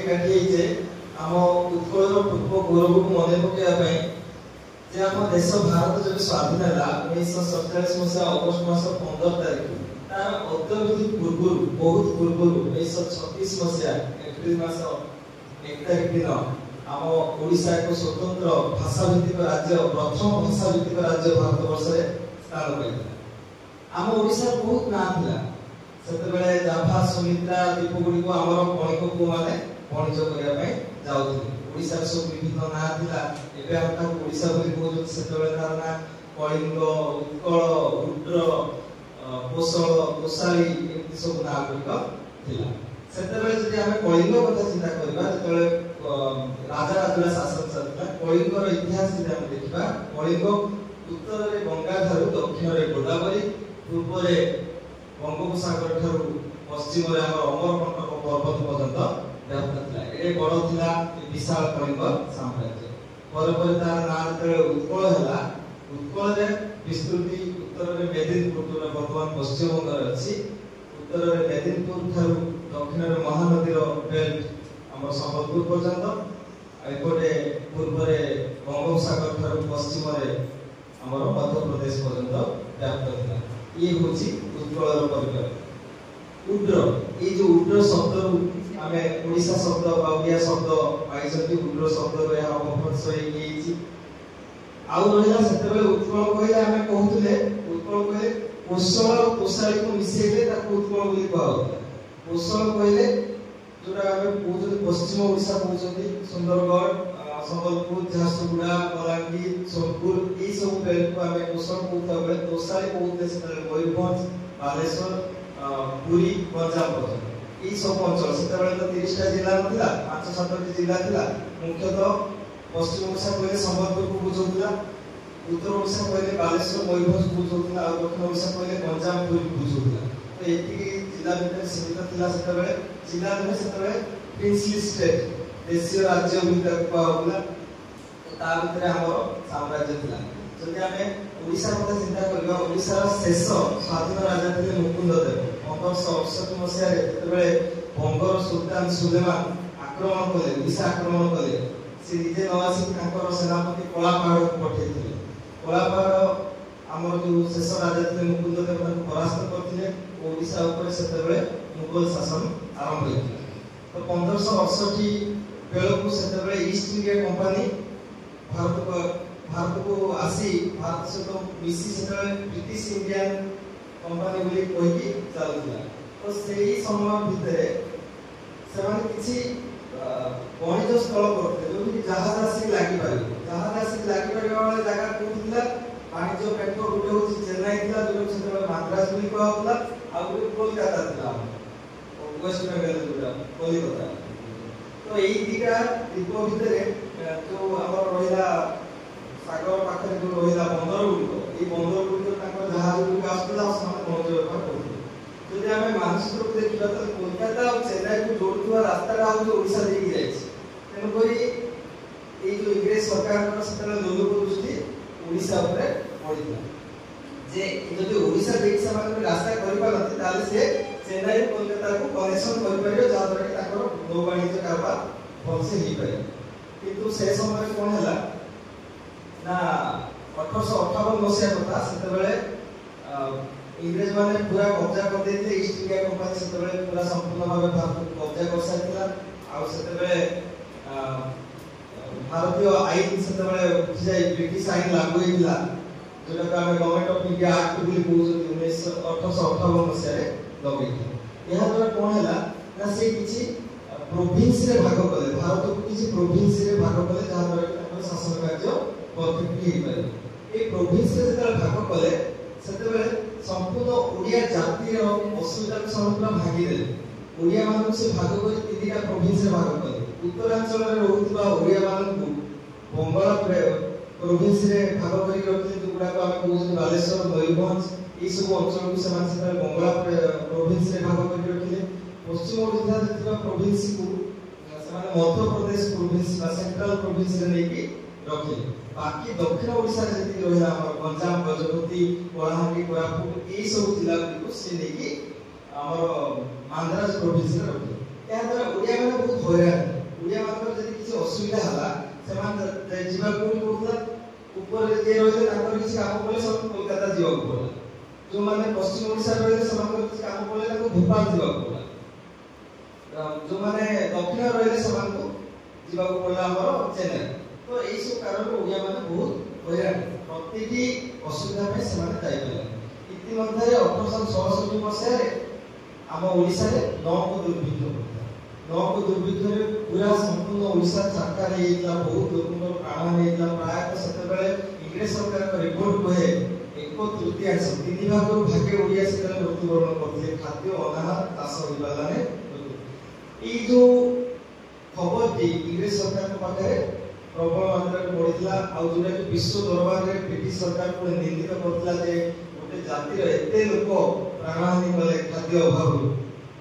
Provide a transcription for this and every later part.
ଏକାଠି ହେଇଛେ ଆମ ଉତ୍କଳର ପୂର୍ବ ଗୌରବକୁ ମନେ ପକାଇବା ପାଇଁ ଯେ ଆମ ଦେଶ ଭାରତ ଯେବେ ସ୍ୱାଧୀନ ହେଲା 1947 ମସିହା ଅଗଷ୍ଟ ମାସ 15 ତାରିଖ, ତାର ଅଦ୍ୟାବଧି ପୂର୍ବରୁ, ବହୁତ ପୂର୍ବରୁ 1936 ମସିହା ଏପ୍ରିଲ ମାସ 1 ତାରିଖ ଦିନ ଆମ ଓଡ଼ିଶା ଏକ ସ୍ୱତନ୍ତ୍ର ଭାଷାଭିତ୍ତିକ ରାଜ୍ୟ, ପ୍ରଥମ ଭାଷାଭିତ୍ତିକ ରାଜ୍ୟ ଭାରତବର୍ଷରେ ସ୍ଥାନ ପାଇଥିଲା। ଆମ ଓଡ଼ିଶାର ବହୁତ ନାଁ ଥିଲା ସେତେବେଳେ। ଜାଭା, ସୁମିତ୍ରା ଦ୍ୱୀପ ଗୁଡ଼ିକୁ ଆମର ବଣିକ ପୁଅମାନେ ବଣିଜ କରିବା ପାଇଁ ଯାଉଥିଲେ। ଓଡ଼ିଶାର ସବୁ ବିଭିନ୍ନ ନାଁ ଥିଲା। ଏବେ ଆମେ ତାକୁ ଓଡ଼ିଶା ବୋଲି କହୁଛନ୍ତି, ସେତେବେଳେ ତାର ନାଁ କଳିଙ୍ଗ, ଉତ୍କଳ, ଉଡ୍ର, କୋଶଳ, କୋଶାଳୀ, ଏମିତି ସବୁ ନାଁ ଗୁଡ଼ିକ ଥିଲା। ସେତେବେଳେ ଯଦି ଆମେ କଳିଙ୍ଗ କଥା ଚିନ୍ତା କରିବା, ଯେତେବେଳେ ରାଜା ରାଜୁଡ଼ା ଶାସନ ଚାଲିଥିଲା, କଳିଙ୍ଗର ଇତିହାସ ଯଦି ଆମେ ଦେଖିବା, କଳିଙ୍ଗ ଉତ୍ତରରେ ଗଙ୍ଗା ଠାରୁ ଦକ୍ଷିଣରେ ଗୋଦାବରୀ, ପୂର୍ବରେ ବଙ୍ଗୋପସାଗର ଠାରୁ ପଶ୍ଚିମରେ ଆମର ଅମରକଣ୍ଟକ ପର୍ବତ ପର୍ଯ୍ୟନ୍ତ ବ୍ୟାପ୍ତ ଥିଲା। ଏଡ଼େ ବଡ଼ ଥିଲା ଏ ବିଶାଳ କଳିଙ୍ଗ ସାମ୍ରାଜ୍ୟ। ପରେ ପରେ ତାର ନାଁ ଯେତେବେଳେ ଉତ୍କଳ ହେଲା, ଉତ୍କଳରେ ବିସ୍ତୃତି ଉତ୍ତରରେ ମେଦିନପୁର, ଯୋଉଟା ବର୍ତ୍ତମାନ ପଶ୍ଚିମବଙ୍ଗରେ ଅଛି, ଉତ୍ତରରେ ମେଦିନପୁର ଠାରୁ ଦକ୍ଷିଣରେ ମହାନଦୀର ବେଲ୍ଟ ଆମର ସମ୍ବଲପୁର ପର୍ଯ୍ୟନ୍ତ, ଆଉ ଏପଟେ ପୂର୍ବରେ ବଙ୍ଗୋପସାଗର ଠାରୁ ପଶ୍ଚିମରେ ଆମର ମଧ୍ୟପ୍ରଦେଶ ପର୍ଯ୍ୟନ୍ତ ବ୍ୟାପ୍ତ ଥିଲା। ଇଏ ହଉଛି ଉତ୍କଳର ପରିବାର। ଉଡ୍ର, ଏଇ ଯୋଉ ଉଡ୍ର ଶବ୍ଦରୁ ଆମେ ଓଡ଼ିଶା ଶବ୍ଦ ବା ଓଡ଼ିଆ ଶବ୍ଦ ପାଇଛନ୍ତି, ଉଡ୍ର ଶବ୍ଦରୁ ଏହା ଅପଭ୍ରଂଶ ହେଇକି ହେଇଛି। ଆଉ ରହିଲା ସେତେବେଳେ ଉତ୍କଳ କହିଲେ ଆମେ କହୁଥିଲେ, ଉତ୍କଳ କହିଲେ କୋଶଳ ଆଉ କୋଶାଳୀକୁ ମିଶେଇଲେ ତାକୁ ଉତ୍କଳ ବୋଲି କୁହାଯାଉଥିଲା। କୋଶଳ କହିଲେ ଯୋଉଟା ଆମେ କହୁଛନ୍ତି ପଶ୍ଚିମ ଓଡ଼ିଶା କହୁଛନ୍ତି, ସୁନ୍ଦରଗଡ଼, ସମ୍ବଲପୁର, ଝାରସୁଗୁଡ଼ା, ବଲାଙ୍ଗୀର, ସୋନପୁର, ଏଇ ସବୁ ବେଲ୍ଟକୁ ଆମେ କୋଶଳ କହୁଥିବା ବେଳେ ତୋଷାଳୀ କହୁଥିଲେ ସେତେବେଳେ ମୟୂରଭଞ୍ଜ, ବାଲେଶ୍ୱର, ପୁରୀ, ଗଞ୍ଜାମ ପର୍ଯ୍ୟନ୍ତ ଏଇ ସବୁ ଅଞ୍ଚଳ। ସେତେବେଳେ ତ 30ଟା ଜିଲ୍ଲା ନଥିଲା, 5-7ଟି ଜିଲ୍ଲା ଥିଲା। ମୁଖ୍ୟତଃ ପଶ୍ଚିମ ଓଡ଼ିଶା କହିଲେ ସମ୍ବଲପୁରକୁ ବୁଝାଉଥିଲା, ଉତ୍ତର ଓଡ଼ିଶା କହିଲେ ବାଲେଶ୍ୱର, ମୟୂରଭଞ୍ଜକୁ ବୁଝାଉଥିଲା, ଆଉ ଦକ୍ଷିଣ ଓଡ଼ିଶା କହିଲେ ଗଞ୍ଜାମ, ପୁରୀକୁ ବୁଝାଉଥିଲା। ତ ଏତିକି ଜିଲ୍ଲା ଭିତରେ ସୀମିତ ଥିଲା ସେତେବେଳେ। ଜିଲ୍ଲା ନୁହେଁ, ସେତେବେଳେ ପ୍ରିନ୍ସଲି ଷ୍ଟେଟ୍, ଦେଶୀୟ ରାଜ୍ୟ ବୋଲି ତାକୁ କୁହାଯାଉଥିଲା। ତା ଭିତରେ ଆମର ସାମ୍ରାଜ୍ୟ ଥିଲା। ଯଦି ଆମେ ଓଡ଼ିଶା କଥା ଚିନ୍ତା କରିବା, ଓଡ଼ିଶାର ଶେଷ ସ୍ୱାଧୀନ ରାଜା ଥିଲେ ମୁକୁନ୍ଦ ଦେବ। 1568 ମସିହାରେ ଯେତେବେଳେ ବଙ୍ଗର ସୁଲତାନ ସୁଲେମାନ ଆକ୍ରମଣ କଲେ, ଓଡ଼ିଶା ଆକ୍ରମଣ କଲେ, ସେ ନିଜେ ନ ଆସିକି ତାଙ୍କର ସେନାପତି କଳାପାହାଡ଼କୁ ପଠେଇଥିଲେ। କଳାପାହାଡ଼ ଆମର ଯୋଉ ଶେଷ ରାଜା ଥିଲେ ମୁକୁନ୍ଦ ଦେବ, ତାଙ୍କୁ ପରାସ୍ତ କରିଥିଲେ ଓ ଓଡ଼ିଶା ଉପରେ ସେତେବେଳେ ମୁଗଲ ଶାସନ ଆରମ୍ଭ ହେଇଥିଲା। ତ 1568 ବେଳକୁ ସେତେବେଳେ ଇଷ୍ଟ ଇଣ୍ଡିଆ କମ୍ପାନୀ ଭାରତକୁ ଆସି ଭାରତ ସହିତ ମିଶି ସେତେବେଳେ ବ୍ରିଟିଶ ଇଣ୍ଡିଆନ କମ୍ପାନୀ ବୋଲି କହିକି ଚାଲୁଥିଲା। ତ ସେଇ ସମୟ ଭିତରେ ସେମାନେ କିଛି ବଣିଜ ସ୍ଥଳ କରୁଥିଲେ, ଯୋଉଠିକି ଜାହାଜ ଆସିକି ଲାଗିପାରିବ। ଜାହାଜ ଆସିକି ଲାଗିପାରିବା ଭଳିଆ ଜାଗା କୋଉଠି ଥିଲା? ବାଣିଜ୍ୟ ପେଟ ଗୋଟେ ହଉଛି ଚେନ୍ନାଇ ଥିଲା, ଯୋଉଟାକୁ ସେତେବେଳେ ମାଦ୍ରାସ ବୋଲି କୁହାଯାଉଥିଲା, ଆଉ ଗୋଟେ କୋଲକାତା ଥିଲା, ଆମର ୱେଷ୍ଟ ବେଙ୍ଗଲ ଯୋଉଟା କଲିକତା। ତ ଏଇ ଦିଟା ଦ୍ୱୀପ ଭିତରେ ଯୋଉ ଆମର ରହିଲା ସାଗର ପାଖରେ ଯୋଉ ରହିଲା ବନ୍ଦର ଗୁଡ଼ିକ, ଏଇ ବନ୍ଦର ଗୁଡ଼ିକ ତାଙ୍କର ଜାହାଜ ଗୁଡ଼ିକ ଆସୁଥିଲା ଆଉ ସେମାନେ ବଣିଜ ବେପାର କରୁଥିଲେ। ଯଦି ଆମେ ମାନଚିତ୍ରକୁ ଦେଖିବା, ତାହେଲେ କୋଲକାତା ଆଉ ଚେନ୍ନାଇକୁ ଯୋଡୁଥିବା ରାସ୍ତାଟା ହଉଛି ଓଡ଼ିଶା ଦେଇକି ଯାଇଛି। ତେଣୁକରି ଏଇ ଯୋଉ ଇଂରେଜ ସରକାରଙ୍କର ସେତେବେଳେ ଲୋଲୁପ ଦୃଷ୍ଟି ଓଡ଼ିଶା ଉପରେ ପଡ଼ିଥିଲା ଯେ ଯଦି ଓଡ଼ିଶା ଦେଇକି ସେମାନେ ଗୋଟେ ରାସ୍ତା କରିପାରନ୍ତି, ତାହେଲେ ସେ ଚେନ୍ନାଇରୁ କୋଲକାତାକୁ କନେକ୍ସନ କରିପାରିବେ, ଯାହାଦ୍ୱାରା କି ତାଙ୍କର ନୌବାଣିଜ୍ୟ କାରବାର ଭଲସେ ହେଇପାରିବ। କିନ୍ତୁ ସେ ସମୟରେ କଣ ହେଲା ନା, 1858 ମସିହା କଥା, ସେତେବେଳେ ଇଂରେଜ ମାନେ ପୁରା କବ୍ଜା କରିଦେଇଥିଲେ। ଇଷ୍ଟ ଇଣ୍ଡିଆ କମ୍ପାନୀ ସେତେବେଳେ ପୁରା ସମ୍ପୂର୍ଣ୍ଣ ଭାବେ ଭାରତକୁ କବ୍ଜା କରିସାରିଥିଲା। ଆଉ ସେତେବେଳେ ଭାରତୀୟ ଆଇନ ସେତେବେଳେ ଉଠିଯାଇ ବ୍ରିଟିଶ ଆଇନ ଲାଗୁ ହେଇଥିଲା, ଯୋଉଟାକୁ ଆମେ ଗଭର୍ଣ୍ଣମେଣ୍ଟ ଅଫ ଇଣ୍ଡିଆ ଆକ୍ଟ ବୋଲି କହୁଛନ୍ତି, 1858 ମସିହାରେ ଲଗେଇଥିଲେ। ଏହା ଦ୍ୱାରା କଣ ହେଲା ନା, ସେ କିଛି ପ୍ରୋଭିନ୍ସରେ ଭାଗ କଲେ ଭାରତକୁ, କିଛି ପ୍ରୋଭିନ୍ସରେ ଭାଗ କଲେ, ଯାହାଦ୍ୱାରା କି ତାଙ୍କର ଶାସନ କାର୍ଯ୍ୟ ପରଫେକ୍ଟଲି ହେଇପାରିବ। ଏଇ ପ୍ରୋଭିନ୍ସରେ ଯେତେବେଳେ ଭାଗ କଲେ, ସେତେବେଳେ ସମ୍ପୂର୍ଣ୍ଣ ଓଡ଼ିଆ ଜାତିର ଅସୁବିଧାକୁ ସେମାନେ ପୁରା ଭାଙ୍ଗିଦେଲେ। ଓଡ଼ିଆ ମାନଙ୍କୁ ସେ ଭାଗ କରି 3ଟା ପ୍ରୋଭିନ୍ସରେ ଭାଗ କଲେ। ଉତ୍ତରାଞ୍ଚଳରେ ରହୁଥିବା ଓଡ଼ିଆ ମାନଙ୍କୁ ବଙ୍ଗଳା ପ୍ରୋଭିନ୍ସରେ ଭାଗ କରିକି ରଖିଲେ, ଯୋଉଗୁଡାକ ଆମେ କହୁଛନ୍ତି ବାଲେଶ୍ୱର, ମୟୂରଭଞ୍ଜ, ଏଇ ସବୁ ଅଞ୍ଚଳକୁ ସେମାନେ ସେତେବେଳେ ବଙ୍ଗଳା ପ୍ରୋଭିନ୍ସରେ ଭାଗ କରିକି ରଖିଲେ। ପଶ୍ଚିମ ଓଡ଼ିଶାରେ ଥିବା ପ୍ରୋଭିନ୍ସକୁ ସେମାନେ ମଧ୍ୟପ୍ରଦେଶ ପ୍ରୋଭିନ୍ସ ବା ସେଣ୍ଟ୍ରାଲ ପ୍ରୋଭିନ୍ସରେ ନେଇକି ରଖିଲେ। ବାକି ଦକ୍ଷିଣ ଓଡ଼ିଶାରେ ଯେତିକି ରହିଲା ଆମର ଗଞ୍ଜାମ, ଗଜପତି, କଳାହାଣ୍ଡି, କୋରାପୁଟ, ଏଇ ସବୁ ଜିଲ୍ଲା ଗୁଡ଼ିକୁ ସେ ନେଇକି ଆମର ମାନ୍ଦ୍ରାଜ ପ୍ରୋଭିନ୍ସରେ ରଖିଲେ। ଏହାଦ୍ୱାରା ଓଡ଼ିଆ ମାନେ ବହୁତ ହଇରାଣ ହେଲେ। ଅସୁବିଧା ହେଲା, ସେମାନେ ଯିବାକୁ କୋଉଠି ପଡୁଥିଲା? ଉପରେ ଯିଏ ରହିଲେ ତାଙ୍କର କିଛି କାମ ପଡ଼ିଲେ ସେମାନଙ୍କୁ କୋଲକାତା ଯିବାକୁ ପଡ଼ିଲା। ଯୋଉମାନେ ପଶ୍ଚିମ ଓଡ଼ିଶାରେ ରହିଲେ ସେମାନଙ୍କର କିଛି କାମ ପଡ଼ିଲେ ତାଙ୍କୁ ଭୋପାଳ ଯିବାକୁ ପଡ଼ିଲା। ଯୋଉମାନେ ଦକ୍ଷିଣ ରହିଲେ ସେମାନଙ୍କୁ ଯିବାକୁ ପଡ଼ିଲା ଆମର ଚେନ୍ନାଇ। ତ ଏଇ ସବୁ କାରଣରୁ ଓଡ଼ିଆ ମାନେ ବହୁତ ହଇରାଣ, ପ୍ରତିଟି ଅସୁବିଧା ପାଇଁ ସେମାନେ ଯାଇପାରିଲେ। ଇତିମଧ୍ୟରେ 1866 ମସିହାରେ ଆମ ଓଡ଼ିଶାରେ ନଅଙ୍କ ଦୁର୍ଭିକ୍ଷ ପଡ଼ିଥିଲା। ନଅଙ୍କ ଦୁର୍ଭିକ୍ଷରେ ପୁରା ସମ୍ପୂର୍ଣ୍ଣ ଓଡ଼ିଶା ଛାରଖାର ହେଇଯାଇଥିଲା, ବହୁତ ଲୋକଙ୍କର ପ୍ରାଣହାନି ହେଇଥିଲା। ପ୍ରାୟତଃ ସେତେବେଳେ ଇଂରେଜ ସରକାରଙ୍କ ରିପୋର୍ଟ କୁହେ 1/3, 3 ଭାଗରୁ ଭାଗେ ଓଡ଼ିଆ ସେତେବେଳେ ମୃତ୍ୟୁବରଣ କରିଥିଲେ। ଖାଦ୍ୟ ଅନାହାର, ଚାଷ ହେଇପାରିଲାନି। ଏଇ ଯୋଉ ଖବରଟି ଇଂରେଜ ସରକାରଙ୍କ ପାଖରେ ପ୍ରବଳ ମାତ୍ରାରେ ବଢିଥିଲା, ଆଉ ଯୋଉଟାକି ବିଶ୍ୱ ଦରବାରରେ ବ୍ରିଟିଶ ସରକାରକୁ ନିନ୍ଦିତ କରିଥିଲା ଯେ ଗୋଟେ ଜାତିର ଏତେ ଲୋକ ପ୍ରାଣହାନି କଲେ ଖାଦ୍ୟ ଅଭାବରୁ।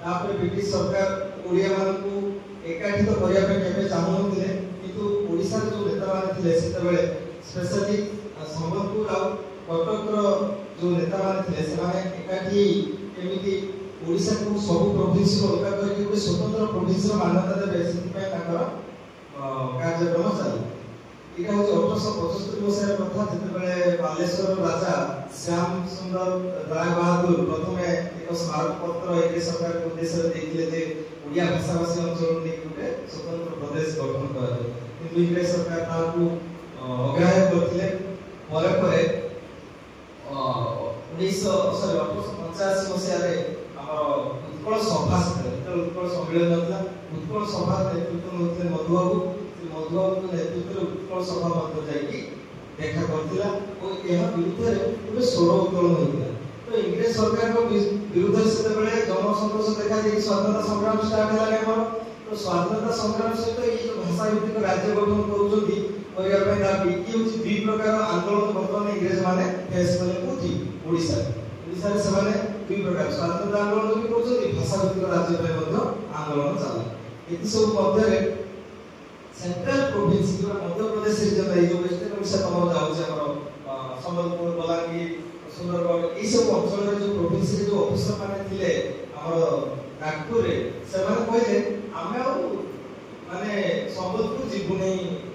ତାପରେ ବ୍ରିଟିଶ ସରକାର ଓଡ଼ିଆ ମାନଙ୍କୁ ଏକାଠି ତ କରିବା ପାଇଁ କେବେ ଚାହୁଁନଥିଲେ, କିନ୍ତୁ ଓଡ଼ିଶାର ଯୋଉ ନେତାମାନେ ଥିଲେ ସେତେବେଳେ, ସ୍ପେଶାଲି ସମ୍ବଲପୁର ଆଉ କଟକର ଯୋଉ ନେତାମାନେ ଥିଲେ, ସେମାନେ ଏକାଠି କେମିତି ଓଡ଼ିଶାକୁ ସବୁ ପ୍ରୋଭିନ୍ସରୁ ଅଲଗା କରିକି ଗୋଟେ ସ୍ୱତନ୍ତ୍ର ପ୍ରୋଭିନ୍ସର ମାନ୍ୟତା ଦେବେ, ସେଥିପାଇଁ ତାଙ୍କର କାର୍ଯ୍ୟକ୍ରମ ଚାଲିଲା। ଏଇଟା ହଉଛି 1875 ମସିହାର କଥା, ଯେତେବେଳେ ବାଲେଶ୍ୱର ରାଜା ଶ୍ୟାମ ସୁନ୍ଦର ରାୟ ବାହାଦୁର ପ୍ରଥମେ ଏକ ସ୍ମାରକପତ୍ର ଇଂରେଜ ସରକାରଙ୍କ ଉଦ୍ଦେଶ୍ୟରେ ଦେଇଥିଲେ ଯେ ଓଡ଼ିଆ ଭାଷାଭାଷୀ ଅଞ୍ଚଳକୁ ନେଇକି ଗୋଟେ ସ୍ୱତନ୍ତ୍ର ପ୍ରଦେଶ ଗଠନ କରାଯାଉ। କିନ୍ତୁ ଇଂରେଜ ସରକାର ତାହାକୁ ଅଗ୍ରାହ୍ୟ କରିଥିଲେ। ପରେ ପରେ 1885 ମସିହାରେ ଆମର ଉତ୍କଳ ସଭା, ସେତେବେଳେ ଯେତେବେଳେ ଉତ୍କଳ ସମ୍ମିଳନୀ ନଥିଲା, ଉତ୍କଳ ସଭା ନେତୃତ୍ୱ ନେଉଥିଲେ ମଧୁବାବୁ। ସେ ମଧୁବାବୁଙ୍କ ନେତୃତ୍ୱରେ ଉତ୍କଳ ସଭା ମଧ୍ୟ ଯାଇକି ଦେଖା କରିଥିଲା ଓ ଏହା ବିରୁଦ୍ଧରେ ଗୋଟେ ସ୍ୱର ଉତ୍ତୋଳନ ହୋଇଥିଲା। ତ ଇଂରେଜ ସରକାରଙ୍କ ବିରୁଦ୍ଧରେ ସେତେବେଳେ ଜନସନ୍ତୋଷ ଦେଖାଦେଇ ସ୍ୱାଧୀନତା ସଂଗ୍ରାମ ଷ୍ଟାର୍ଟ ହେଲାଣି ଆମର। ତ ସ୍ୱାଧୀନତା ସଂଗ୍ରାମ ସହିତ ଏଇ ଯୋଉ ଭାଷା ଭିତ୍ତିକ ରାଜ୍ୟ ଗଠନ କରୁଛନ୍ତି କରିବା ପାଇଁ ଦାବି, ଇଏ ହଉଛି ଦୁଇ ପ୍ରକାର ଆନ୍ଦୋଳନ ବର୍ତ୍ତମାନ ଇଂରେଜ ମାନେ ଫେସ୍ କଲେ। କୋଉଠି? ଓଡ଼ିଶାରେ। ଓଡ଼ିଶାରେ ସେମାନେ ଦୁଇ ପ୍ରକାର ସ୍ୱାଧୀନତା ଆନ୍ଦୋଳନ ବି କରୁଛନ୍ତି, ଭାଷା ଭିତ୍ତିକ ରାଜ୍ୟ ପାଇଁ ମଧ୍ୟ ଆନ୍ଦୋଳନ ଚାଲେ। ଏଥିସବୁ ମଧ୍ୟରେ ସେଣ୍ଟ୍ରାଲ ପ୍ରୋଭିନ୍ସ ଯୋଉଟା ମଧ୍ୟପ୍ରଦେଶ ରିଜନ, ଏଇ ଯୋଉ ୱେଷ୍ଟର୍ଣ୍ଣ ଓଡ଼ିଶା ତମର ଯାଉଛି ଆମର ସମ୍ବଲପୁର, ବଲାଙ୍ଗୀର, ସୁନ୍ଦରଗଡ଼, ଏଇସବୁ ଅଞ୍ଚଳରେ ଯୋଉ ପ୍ରୋଭିନ୍ସରେ ଯୋଉ ଅଫିସର ମାନେ ଥିଲେ ଆମର ନାଗପୁରରେ, ସେମାନେ କହିଲେ ଆମେ ଆଉ ମାନେ ସମ୍ବଲପୁର ଯିବୁନି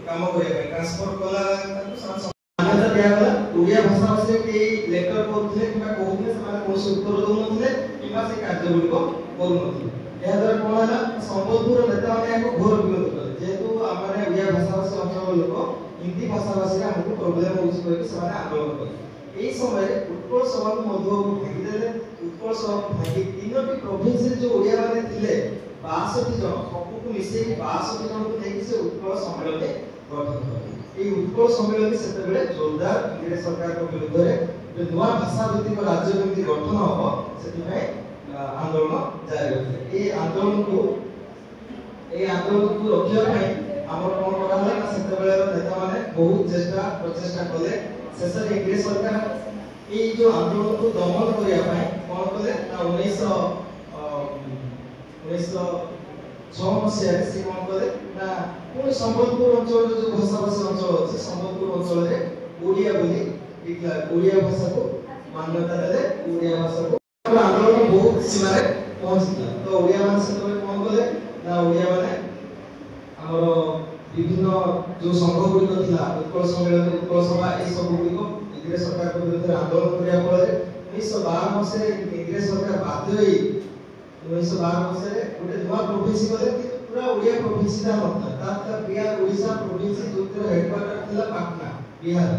କାମ କରିବା ପାଇଁ। ଟ୍ରାନ୍ସଫର କଲା ତାଙ୍କୁ, ସେମାନେ ମାନ୍ୟତା ଦିଆଗଲା। ଓଡ଼ିଆ ଭାଷାଭାଷୀରେ କେହି ଲେଟର କରୁଥିଲେ କିମ୍ବା କହୁଥିଲେ, ସେମାନେ କୌଣସି ଉତ୍ତର ଦଉନଥିଲେ କିମ୍ବା ସେ କାର୍ଯ୍ୟ ଗୁଡ଼ିକ କରୁନଥିଲେ। ଏହାଦ୍ୱାରା କଣ ହେଲା? ସମ୍ବଲପୁରର ନେତାମାନେ ଏହାକୁ ଘୋର ବିରୋଧ କଲେ। ଯେହେତୁ ଆମେ ଓଡ଼ିଆ ଭାଷାଭାଷୀ ଅଞ୍ଚଳର ଲୋକ, ହିନ୍ଦୀ ଭାଷାଭାଷୀରେ ଆମକୁ ପ୍ରୋବ୍ଲେମ ହଉଛି କହିକି ସେମାନେ ଆନ୍ଦୋଳନ କଲେ। ଏଇ ସମୟରେ ଉତ୍କଳ ସଭାକୁ ମଧୁବାବୁ ଭାଙ୍ଗିଦେଲେ। ଉତ୍କଳ ସଭାକୁ ଭାଙ୍ଗି 3ଟି ପ୍ରୋଭିନ୍ସରେ ଯୋଉ ଓଡ଼ିଆ ମାନେ ଥିଲେ 62 ଜଣ, ସବୁକୁ ମିଶେଇକି 62 ଜଣଙ୍କୁ ନେଇକି ସେ ଉତ୍କଳ ସମ୍ମିଳନୀ ଗଠନ କଲେ। ଏଇ ଉତ୍କଳ ସମ୍ମିଳନୀ ସେତେବେଳେ ଜୋରଦାର ଇଂରେଜ ସରକାରଙ୍କ ବିରୁଦ୍ଧରେ ଗୋଟେ ନୂଆ ଭାଷା ଭିତ୍ତିକ ରାଜ୍ୟ କେମିତି ଗଠନ ହବ ସେଥିପାଇଁ ଆନ୍ଦୋଳନ ଜାରି ରଖିଲେ। ଏଇ ଆନ୍ଦୋଳନକୁ ରଖିବା ପାଇଁ ଆମର କଣ କରାହେଲା ନା ସେତେବେଳର ନେତାମାନେ ବହୁତ ଚେଷ୍ଟା ପ୍ରଚେଷ୍ଟା କଲେ। ଶେଷରେ ଇଂରେଜ ସରକାର ଏଇ ଯୋଉ ଆନ୍ଦୋଳନକୁ ଦମନ କରିବା ପାଇଁ କଣ କଲେ ନା 1906 ମସିହାରେ ସେ କଣ କଲେ ନା ପୁଣି ସମ୍ବଲପୁର ଅଞ୍ଚଳରେ ଯୋଉ ଭାଷାଭାଷୀ ଅଞ୍ଚଳ ଅଛି, ସମ୍ବଲପୁର ଅଞ୍ଚଳରେ ଓଡ଼ିଆ ବୋଲି ଓଡ଼ିଆ ଭାଷାକୁ ମାନ୍ୟତା ଦେଲେ। ଓଡ଼ିଆ ଭାଷାକୁ ଆନ୍ଦୋଳନ ବହୁତ ସୀମାରେ ପହଞ୍ଚିଥିଲା। ତ ଓଡ଼ିଆ ମାନେ ସେତେବେଳେ କଣ କଲେ ନା ଓଡ଼ିଆ ମାନେ ଆମର ବିଭିନ୍ନ ଯୋଉ ସଂଘ ଗୁଡ଼ିକ ଥିଲା, ଉତ୍କଳ ସମ୍ମିଳନୀ, ଉତ୍କଳ ସଭା, ଏଇ ସବୁ ଗୁଡ଼ିକ ଇଂରେଜ ସରକାରଙ୍କ ବିରୁଦ୍ଧରେ ଆନ୍ଦୋଳନ କରିବା ଫଳରେ 1912 ମସିହାରେ ଇଂରେଜ ସରକାର ବାଧ୍ୟ ହୋଇ 1912 ମସିହାରେ ଗୋଟେ ନୂଆ ପ୍ରୋଭିନ୍ସ କଲେ। କିନ୍ତୁ ପୁରା ଓଡ଼ିଆ ପ୍ରୋଭିନ୍ସଟା ନଥିଲା, ତାର ଥିଲା ବିହାର ଓଡ଼ିଶା ପ୍ରୋଭିନ୍ସ, ଯୋଉଥିରେ ହେଡକ୍ୱାର୍ଟର ଥିଲା ପାଟନା, ବିହାର।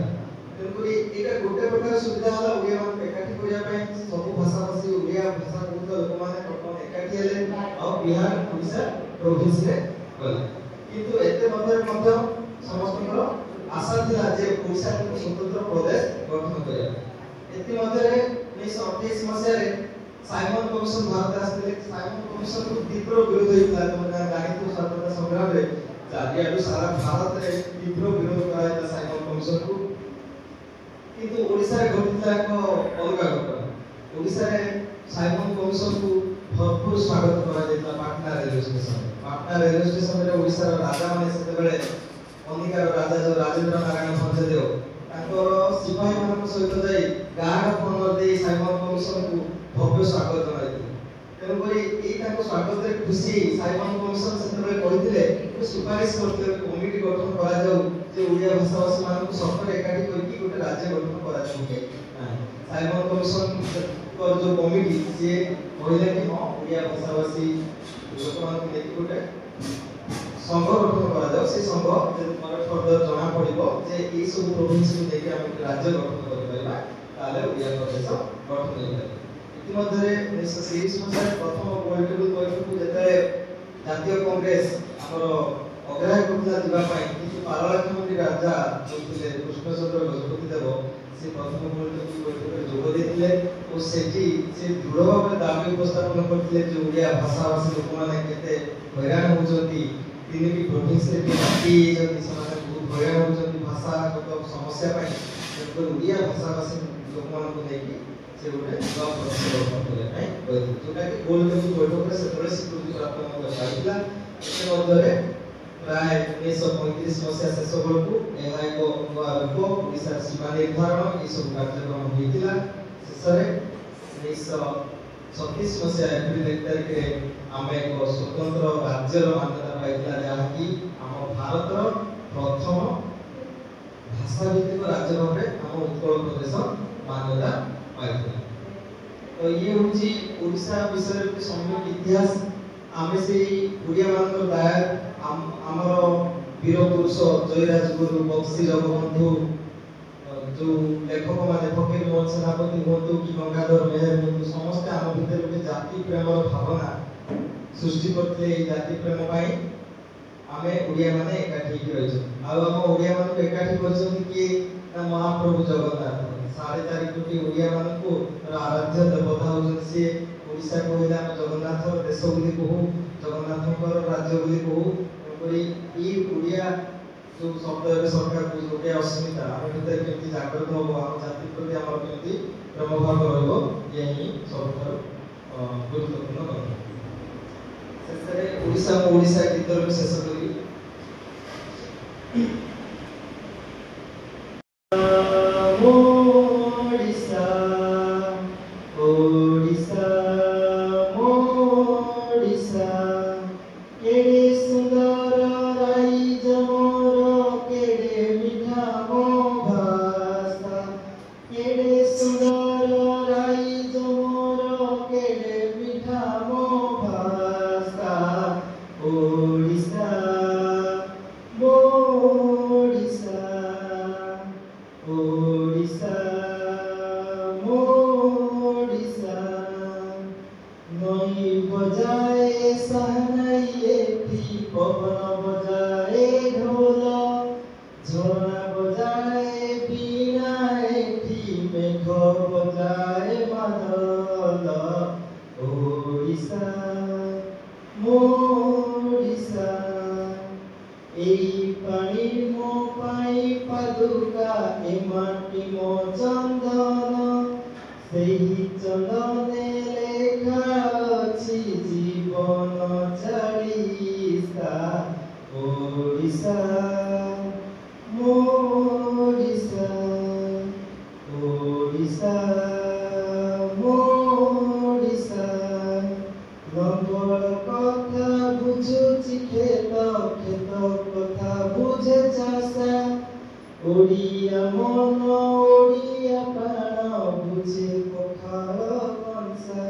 ତେଣୁକରି ଏଇଟା ଗୋଟେ ପ୍ରକାର ସୁବିଧା ହେଲା ଓଡ଼ିଆ ମାନଙ୍କୁ ଏକାଠି କରିବା ପାଇଁ। ସବୁ ଭାଷାଭାଷୀ ଓଡ଼ିଆ ଭାଷା କହୁଥିବା ଲୋକମାନେ ବର୍ତ୍ତମାନ ଏକାଠି ହେଲେ ଆଉ ବିହାର ଓଡ଼ିଶା ପ୍ରୋଭିନ୍ସରେ ଗଲେ। କିନ୍ତୁ ଏତେ ମଧ୍ୟରେ ମଧ୍ୟ ସମସ୍ତଙ୍କର ଆଶା ଥିଲା ଯେ ଓଡ଼ିଶା ଏକ ସ୍ୱତନ୍ତ୍ର ପ୍ରଦେଶ ଗଠନ କରିବା ପାଇଁ। ଏଥିମଧ୍ୟରେ 1928 ମସିହାରେ ସାଇମନ କମିଶନ ଭାରତ ଆସିଥିଲେ। ସାଇମନ କମିଶନକୁ ତୀବ୍ର ବିରୋଧ ହେଇଥିଲା। ତମେ ଜାଣିଥିବ, ସ୍ୱାଧୀନତା ସଂଗ୍ରାମରେ ଚାରିଆଡୁ ସାରା ଭାରତରେ ତୀବ୍ର ବିରୋଧ କରାଯାଇଥିଲା ସାଇମନ କମିଶନକୁ। କିନ୍ତୁ ଓଡ଼ିଶାରେ ଘଟିଥିଲା ଏକ ଅଲଗା ଘଟଣା। ଓଡ଼ିଶାରେ ସାଇମନ କମିଶନକୁ ଭରପୁର ସ୍ୱାଗତ କରାଯାଇଥିଲା ପାଟନା ରେଲୱେ ଷ୍ଟେସନରେ। ପାଟନା ରେଲୱେ ଷ୍ଟେସନରେ ଓଡ଼ିଶାର ରାଜାମାନେ, ସେତେବେଳେ କନିକାର ରାଜା ଯୋଉ ରାଜେନ୍ଦ୍ର ନାରାୟଣ ଭଞ୍ଜଦେବ, ତାଙ୍କର ସିପାହୀ ମାନଙ୍କ ସହିତ ଯାଇ ଗାର୍ଡ ଅଫ ଅନର ଦେଇ ସାଇମନ କମିଶନକୁ ଭବ୍ୟ ସ୍ୱାଗତ ଜଣାଇଥିଲେ। ତେଣୁକରି ଏଇ ତାଙ୍କ ସ୍ୱାଗତରେ ଖୁସି ସାଇମନ କମିଶନ ସେତେବେଳେ କହିଥିଲେ, ଗୋଟେ ସୁପାରିଶ କରିଥିଲେ, କମିଟି ଗଠନ କରାଯାଉ ଯେ ଓଡ଼ିଆ ଭାଷାଭାଷୀ ମାନଙ୍କୁ ସତରେ ଏକାଠି କରିକି ଗୋଟେ ରାଜ୍ୟ ଗଠନ କରାଯାଉ କି ନାହିଁ। ସାଇମନ କମିଶନଙ୍କର ଯୋଉ କମିଟି ସିଏ କହିଲା କି ହଁ, ଓଡ଼ିଆ ଭାଷାଭାଷୀ ଲୋକମାନଙ୍କୁ ନେଇକି ଗୋଟେ ସଂଘ ଗଠନ କରାଯାଉ। ସେ ସଂଘ ଯଦି ପରେ ଫର୍ଦର ଜଣା ପଡ଼ିବ ଯେ ଏଇ ସବୁ ପ୍ରୋଭିନ୍ସକୁ ନେଇକି ଆମେ ଗୋଟେ ରାଜ୍ୟ ଗଠନ କରିପାରିବା, ତାହେଲେ ଓଡ଼ିଆ ପ୍ରଦେଶ ଗଠନ ହେଇପାରିବ। ଇତିମଧ୍ୟରେ 1930 ମସିହାରେ ପ୍ରଥମ ଗୋଲ ଟେବୁଲ ବୈଠକକୁ ଯେତେବେଳେ ଜାତୀୟ କଂଗ୍ରେସ ଆମର ଅଗ୍ରାହ୍ୟ କରୁଥିଲା ଯିବା ପାଇଁ, କିନ୍ତୁ ପାରଳାଖେମୁଣ୍ଡି ରାଜା ଯୋଉ ଥିଲେ କୃଷ୍ଣଚନ୍ଦ୍ର ଗଜପତି ଦେବ, ସେ ପ୍ରଥମ ଗୋଲ ଟେବୁଲ ବୈଠକରେ ଯୋଗ ଦେଇଥିଲେ ଓ ସେଠି ସେ ଦୃଢ଼ ଭାବରେ ଦାବି ଉପସ୍ଥାପନ କରିଥିଲେ ଯେ ଓଡ଼ିଆ ଭାଷାଭାଷୀ ଲୋକମାନେ କେତେ ହଇରାଣ ହେଉଛନ୍ତି, 3ଟି ପ୍ରୋଭିନ୍ସରେ ବି ବାଣ୍ଟି ହେଇଯାଇଛନ୍ତି, ସେମାନେ ବହୁତ ହଇରାଣ ହେଉଛନ୍ତି ଭାଷାଗତ ସମସ୍ୟା ପାଇଁ। ତେଣୁକରି ଓଡ଼ିଆ ଭାଷାଭାଷୀ ଲୋକମାନଙ୍କୁ ନେଇକି ସେ ଗୋଟେ ନୂଆ ପ୍ରଦେଶ ଗଠନ କରିବା ପାଇଁ କହିଥିଲେ, ଯୋଉଟାକି ଗୋଲ ଟେବୁଲ ବୈଠକରେ ସେତେବେଳେ ସ୍ୱୀକୃତି ପ୍ରାପ୍ତ ମଧ୍ୟ ପାଇଥିଲା। ଏଥିମଧ୍ୟରେ ପ୍ରାୟ 1935 ମସିହା ଶେଷ ବେଳକୁ ଏହା ଏକ ନୂଆ ରୂପ, ଓଡ଼ିଶାର ସୀମା ନିର୍ଦ୍ଧାରଣ ଏସବୁ କାର୍ଯ୍ୟକ୍ରମ ହୋଇଥିଲା। ଶେଷରେ 1936 ମସିହା ଏପ୍ରିଲ 1 ତାରିଖରେ ଆମେ ଏକ ସ୍ୱତନ୍ତ୍ର ରାଜ୍ୟର ମାନ୍ୟତା ପାଇଥିଲା, ଯାହାକି ଆମ ଭାରତର ପ୍ରଥମ ଭାଷାଭିତ୍ତିକ ରାଜ୍ୟ ଭାବେ ଆମ ଉତ୍କଳ ପ୍ରଦେଶ ମାନ୍ୟତା ପାଇଥିଲା। ତ ଇଏ ହେଉଛି ଓଡ଼ିଶା ବିଷୟରେ ଗୋଟେ ସମ୍ୟକ ଇତିହାସ। ଆମେ ସେଇ ଓଡ଼ିଆ ମାନଙ୍କର ଦାୟାଦ, ଆମର ବୀର ପୁରୁଷ ଜୟୀ ରାଜଗୁରୁ, ବକ୍ସି ଜଗବନ୍ଧୁ, ଯୋଉ ଲେଖକ ମାନେ ଫକୀର ମୋହନ ସେନାପତି ହୁଅନ୍ତୁ କି ଗଙ୍ଗାଧର ମେହେର ହୁଅନ୍ତୁ, ସମସ୍ତେ ଆମ ଭିତରେ ଗୋଟେ ଜାତି ପ୍ରେମର ଭାବନା ସୃଷ୍ଟି କରିଥିଲେ। ଏଇ ଜାତି ପ୍ରେମ ପାଇଁ ଆମେ ଓଡ଼ିଆ ମାନେ ଏକାଠି ହେଇକି ରହିଛନ୍ତି। ଆଉ ଆମ ଓଡ଼ିଆ ମାନଙ୍କୁ ଏକାଠି କରିଛନ୍ତି କିଏ ନା ମହାପ୍ରଭୁ ଜଗନ୍ନାଥ। 4.5 କୋଟି ଓଡ଼ିଆ ମାନଙ୍କୁ ଆରାଧ୍ୟ ଦେବତା ହଉଛନ୍ତି ସିଏ। ଓଡ଼ିଶା କହିଲେ ଆମେ ଜଗନ୍ନାଥର ଦେଶ ବୋଲି କହୁ, ଜଗନ୍ନାଥଙ୍କର ରାଜ୍ୟ ବୋଲି କହୁ। ତେଣୁକରି ଏଇ ଓଡ଼ିଆ ଯୋଉ ଶବ୍ଦ ଏବେ ସରକାର କହୁଛି ଓଡ଼ିଆ ଅସ୍ମିତା, ଆମ ଭିତରେ କେମିତି ଜାଗ୍ରତ ହବ, ଆମ ଜାତି ପ୍ରତି ଆମର କେମିତି ପ୍ରେମ ଭାବ ରହିବ, ଇଏ ହିଁ ସବୁଠାରୁ ଗୁରୁତ୍ୱପୂର୍ଣ୍ଣ କଥା। ଶେଷରେ ଓଡ଼ିଶା ମୋ ଓଡ଼ିଶା ଗୀତରେ ମୁଁ ଶେଷ କରିବି। ଓଡ଼ିଶା ଓଡ଼ିଶା ଓଡ଼ିଶା, କେଡ଼େ ସୁନ୍ଦର ରାଇଜ ମୋର, କେଡ଼େ ମିଠା ମୋ ଭାଷା। କେଡ଼େ ସୁନ୍ଦର ରାଇଜ ମୋର, କେଡ଼େ ମିଠା ମୋ ଭାଷା। ଓଡ଼ିଶା ମୋ ଓଡ଼ିଶା, ଓଡ଼ିଶା ମୋ ଓଡ଼ିଶା। ନଈ ବଜାଏ ସାହାନାଇ ଏଠି, ପବନ ବଜାଏ ଢୋଲ, ଝରଣା ବଜାଏ ବୀଣା ଏଠି, ମେଘ ବଜାଏ ମାଦଲ। ଓଡ଼ିଶା ମୋ ଓଡ଼ିଶା, ଏଇ ପାଣି ମୋ ପାଇଁ ପାଦୁକା, ଏ ମାଟି ମୋ ଚନ୍ଦନ। ସେହି ଚନ୍ଦନେ ଲେଖା ଅଛି ଜୀବନ ଚାଳିଶା। ଓଡ଼ିଶା ମୋ ଓଡ଼ିଶା, ଓଡ଼ିଶା ମୋ ଓଡ଼ିଶା। ଲଙ୍ଗଳ କଥା ବୁଝୁଛି କ୍ଷେତ, କ୍ଷେତ କଥା ବୁଝେ ଚାଷା। ଓଡ଼ିଆ ମନ ଓଡ଼ିଆ ପ୍ରାଣ ବୁଝେ ପଖାଳ କଂସା।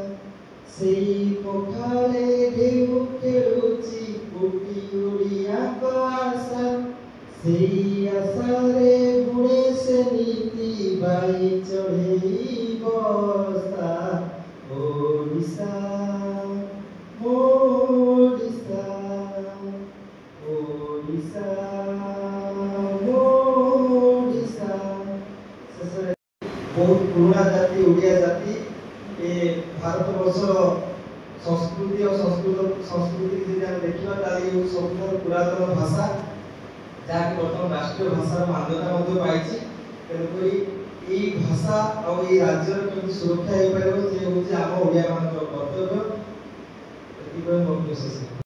ସେଇ ପଖାଳେ ଢେଉ ଖେଳୁଛି କୋଟି ଓଡ଼ିଆଙ୍କ ଆଶା। ସେଇ ଆଶାରେ ବୁଣେ ସେ ନୀତି ବାଇ ଚଢ଼େଇ ବସା। ଓଡ଼ିଶା ମୋ ଓଡ଼ିଶା, ଓଡ଼ିଶା ମୋ ଓଡ଼ିଶା। ଶେଷରେ ବହୁତ ପୁରୁଣା ଜାତି ଓଡ଼ିଆ ଜାତି, ଏ ଭାରତବର୍ଷର ସଂସ୍କୃତି ଆଉ ସଂସ୍କୃତି ଯଦି ଆମେ ଦେଖିବା ତାହେଲେ ଇଏ ହେଉଛି ସବୁଠାରୁ ପୁରାତନ ଭାଷା, ଯାହାକି ବର୍ତ୍ତମାନ ରାଷ୍ଟ୍ରୀୟ ଭାଷାର ମାନ୍ୟତା ମଧ୍ୟ ପାଇଛି। ତେଣୁକରି ଏଇ ଭାଷା ଆଉ ଏଇ ରାଜ୍ୟର କେମିତି ସୁରକ୍ଷା ହେଇପାରିବ ସେ ହେଉଛି ଆମ ଓଡ଼ିଆ ମାନଙ୍କର କର୍ତ୍ତବ୍ୟ। ଏତିକି କହି ମୁଁ ଶେଷ।